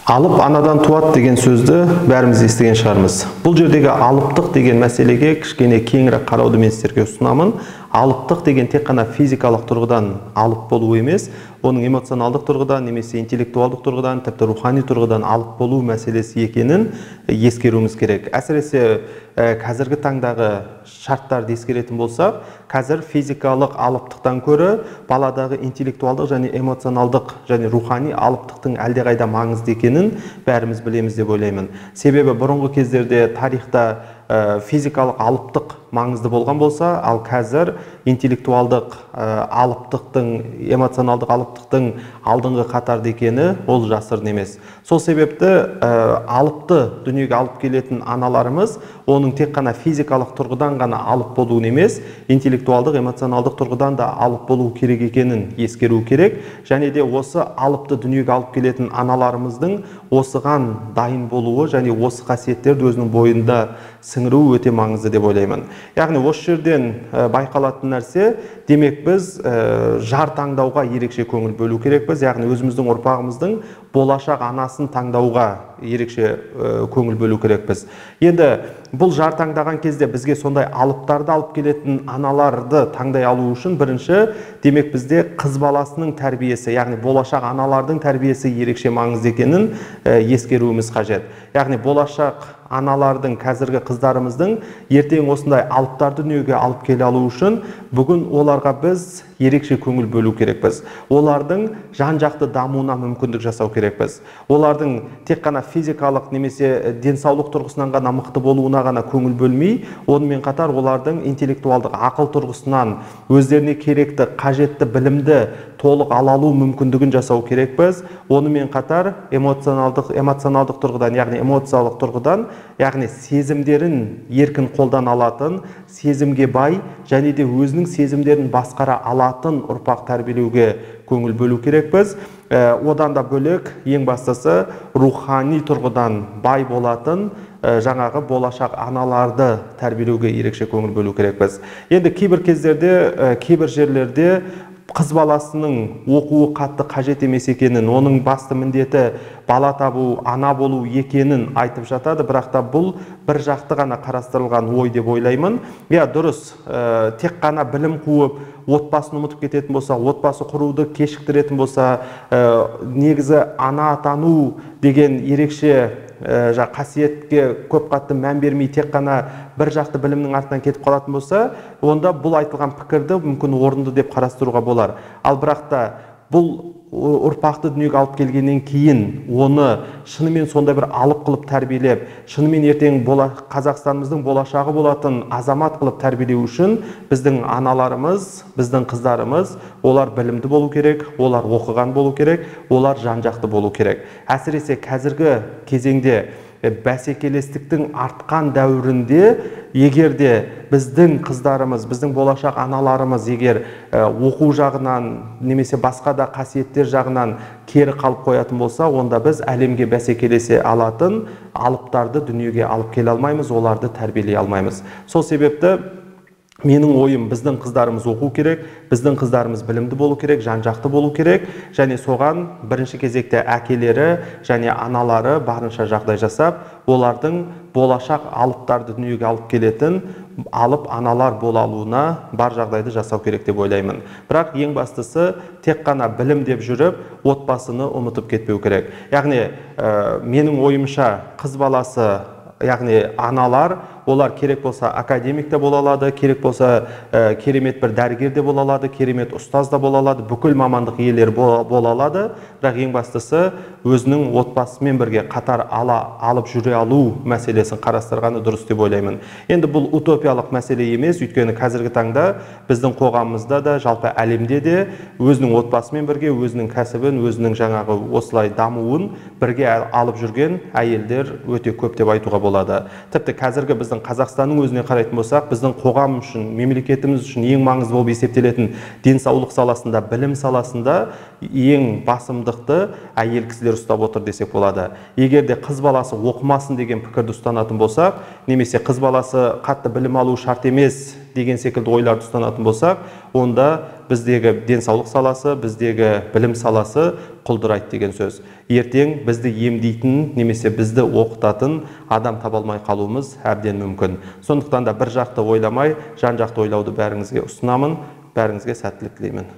Алып анадан туады деген сөзді бәріміз естіген шығармыз. Бұл жердегі алыптық деген мәселеге кішкене кеңірек қарауды мен сіздерге ұсынамын. Алыптық деген тек қана физикалық тұрғыдан алып болу емес, оның эмоционалдық тұрғыдан немесе интеллектуалдық тұрғыдан, тіпті рухани тұрғыдан алып болу мәселесі екенін ескеруіміз керек. Әсіресе қазіргі таңдағы шарттарды ескеретін болсақ, қазір физикалық алыптықтан көрі баладағы интеллектуалдық және эмоционалдық және рухани алыптықтың әлдеқайда маңызды екенін бәріміз білеміз деп ойлаймын. Себебі бұрынғы кездерде тарихта физикалық алыптық маңызды болған болса, ал қазір интеллектуалдық алыптықтың, эмоционалдық алыптықтың алдыңғы қатарда екені ол жасырын емес. Сол себепті алыпты дүниеге алып келетін аналарымыз оның тек қана физикалық тұрғыдан ғана алып болуын емес, интеллектуалдық, эмоционалдық тұрғыдан да алып болу керек екенін ескеру керек. Және де осы алыпты дүниеге алып келетін аналарымыздың осыған дайын болуы және осы қасиеттерді өзінің бойында сіңіру өте маңызды деп ойлаймын. Яғни осы жерден байқалатын нәрсе, демек біз жар таңдауға ерекше көңіл бөлу керекпіз. Яғни өзіміздің ұрпағымыздың болашақ анасын таңдауға ерекше көңіл бөлу керекпіз. Енді бұл жар таңдаған кезде бізге сондай алыптарды алып келетін аналарды таңдай алу үшін бірінші, демек бізде қыз баласының тәрбиесі, яғни болашақ аналардың тәрбиесі ерекше маңызды екенін ескеруіміз қажет. Яғни болашақ аналардың, қазіргі қыздарымыздың ертең осындай алыптарды дүниеге алып келе алу үшін бүгін оларға біз ерекше көңіл бөлу керекпіз. Олардың жан-жақты дамуына мүмкіндік жасау керекпіз. Олардың тек қана физикалық немесе денсаулық тұрғысынан ғана мықты болуына ғана көңіл бөлмей, онымен қатар олардың интеллектуалдық ақыл тұрғысынан өздеріне керекті, қажетті білімді толық ала алу мүмкіндігін жасау керекпіз. Онымен қатар эмоционалдық тұрғыдан, яғни эмоциялық тұрғыдан, яғни сезімдерін еркін қолдана алатын, сезімге бай және де өзінің сезімдерін басқара алатын ұрпақ тәрбиелеуге көңіл бөлу керекпіз. Одан да бөлек, ең бастысы рухани тұрғыдан бай болатын жаңағы болашақ аналарды тәрбиелеуге ерекше көңіл бөлу керекпіз. Енді кейбір кездерде, кейбір жерлерде қыз баласының оқуы қатты қажет емес екенін, оның басты міндеті бала табу, ана болу екенін айтып жатады. Бірақ та бұл бір жақты ғана қарастырылған ой деп ойлаймын. Иә, дұрыс, тек қана білім қуып, отбасын ұмытып кететін болса, отбасы құруды кешіктіретін болса, негізі ана атану деген ерекше қасиетке көп қатты мән бермей, тек қана бір жақты білімнің артынан кетіп қалатын болса, онда бұл айтылған пікірді мүмкін орынды деп қарастыруға болар. Ал бірақ та бұл ұрпақты дүниеге алып келгеннен кейін оны шынымен сондай бір алып қылып тәрбиелеп, шынымен ертең Қазақстанымыздың болашағы болатын азамат қылып тәрбиелеу үшін біздің аналарымыз, біздің қыздарымыз, олар білімді болу керек, олар оқыған болу керек, олар жан-жақты болу керек. Әсіресе қазіргі кезеңде бәсекелестіктің артқан дәуірінде егер де біздің қыздарымыз, біздің болашақ аналарымыз егер оқу жағынан немесе басқа да қасиеттер жағынан кері қалып қоятын болса, онда біз әлемге бәсекелесе алатын алыптарды дүниеге алып келе алмаймыз, оларды тәрбиелей алмаймыз. Сол себепті менің ойым, біздің қыздарымыз оқу керек, біздің қыздарымыз білімді болу керек, жан-жақты болу керек және соған бірінші кезекте әкелері және аналары барынша жағдай жасап, олардың болашақ алыптарды дүниеге алып келетін алып аналар бола алуына бар жағдайды жасау керек деп ойлаймын. Бірақ ең бастысы тек қана білім деп жүріп, отбасыны ұмытып кетпеу керек. Яғни, менің ойымша, қыз баласы, яғни аналар, олар керек болса академик те бола алады, керек болса керемет бір дәрігер де бола алады, керемет ұстаз да бола алады, бүкіл мамандық иелері бола алады. Бірақ ең бастысы өзінің отбасымен бірге қатар алып жүре алу мәселесін қарастырғаны дұрыс деп ойлаймын. Енді бұл утопиялық мәселе емес, өйткені қазіргі таңда біздің қоғамымызда да, жалпы әлемде де өзінің отбасымен бірге өзінің кәсібін, өзінің жаңағы осылай дамуын бірге алып жүрген әйелдер өте көп деп айтуға болады. Тіпті қазіргі біздің Қазақстанның өзіне қарайтын болсақ, біздің қоғам үшін, мемлекетіміз үшін ең маңызды болып есептелетін денсаулық саласында, білім саласында ең басымдықты әйел кісілер ұстап отыр десек болады. Егер де қыз баласы оқымасын деген пікірді ұстанатын болсақ, немесе қыз баласы қатты білім алу шарт емес деген секілді ойларды ұстанатын болсақ, онда біздегі денсаулық саласы, біздегі білім саласы құлдырайды деген сөз. Ертең бізді емдейтін немесе бізді оқытатын адам таба алмай қалуымыз әбден мүмкін. Сондықтан да бір жақты ойламай, жан жақты ойлауды бәріңізге ұсынамын. Бәріңізге сәттілік тілеймін.